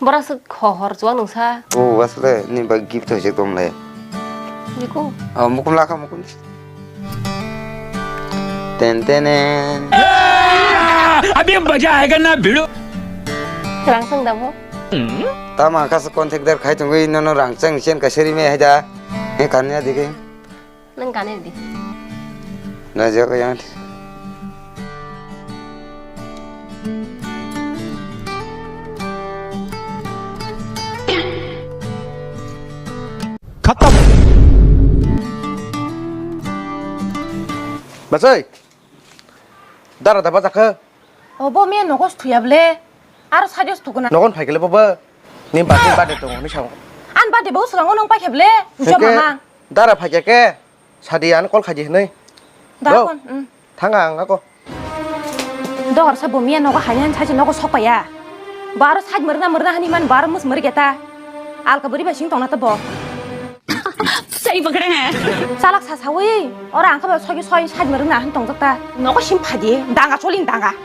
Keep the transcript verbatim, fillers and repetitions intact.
Bora se khohor chuwak nungsa. O, asle ni ba gift hoise tomle. Niko. O, mukum lakha, mukum. Ten tenen. Abhi maza aayega na, bhidu. Rang sung damo. Tama kasa contact dar khai tungwi nono rang chang chen ka seri me haida. He kanya dikhe. Nang kanya di. Na jaga yang. Khatam. Basai. Dara da bajakha. Obo miya nogo sthuya ble. Aro sajo sthukuna. Nogon phaikele bobo. Ni bati bade tongo ni sao. An bade bo slango nong paikhe ble. Ujam mama. Dara phaikya ke. Sadi an kol khaji hinui. Da kon. Thanga ang ako. Dohor sa bo miya nogo hanya saji nogo sokpaya. Baro saj murna murna hani man baro mus murgeta. Alka buri ba sing tongna to bo. Sai bakre hai. Salak sa sawi. Ora angka ba sogi soi saj murna han tongjak ta. Nogo sim phaji. Danga cholin danga.